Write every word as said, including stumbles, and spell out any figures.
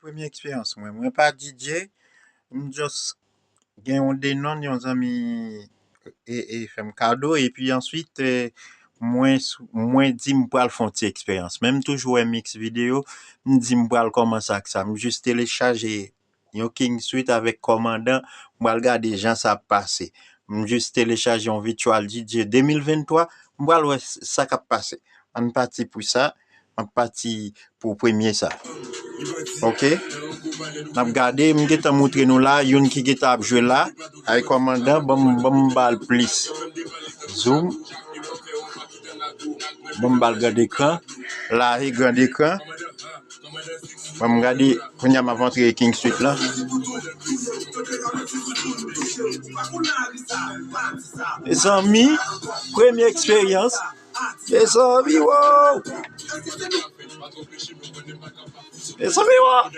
Premye eksperyans mwen, mwen pa D J, m just gen yon de nonn, yon zanmi e, e fè m kado, epi answit, e, mwen, s- mwen di m pral fè yon ti eksperyans. Men m toujou wè mix videyo, m di m pral kòmanse ak sa. M jis telechaje yon King Suite avèk Kòmandan, m pral gade jan sa ap pase. M jis telechaje yon Virtual D J de mil venntwa, m pral wè s- sa k ap pase. Ann pati pou sa, m ap pati pou premye sa. Ok? N ap gade, m gentan moutre nou la, youn ki gentan ap jwe la, ay Kòmandan, ban m, ban m ba l plis. Zoom. Ban m ba l grand ekran. La, e grand ekran. Ban m gade, kounye a m ap antre King Suite la. Mezanmi, premye eksperyans. Mezanmi, wow! Mezanmi, wow!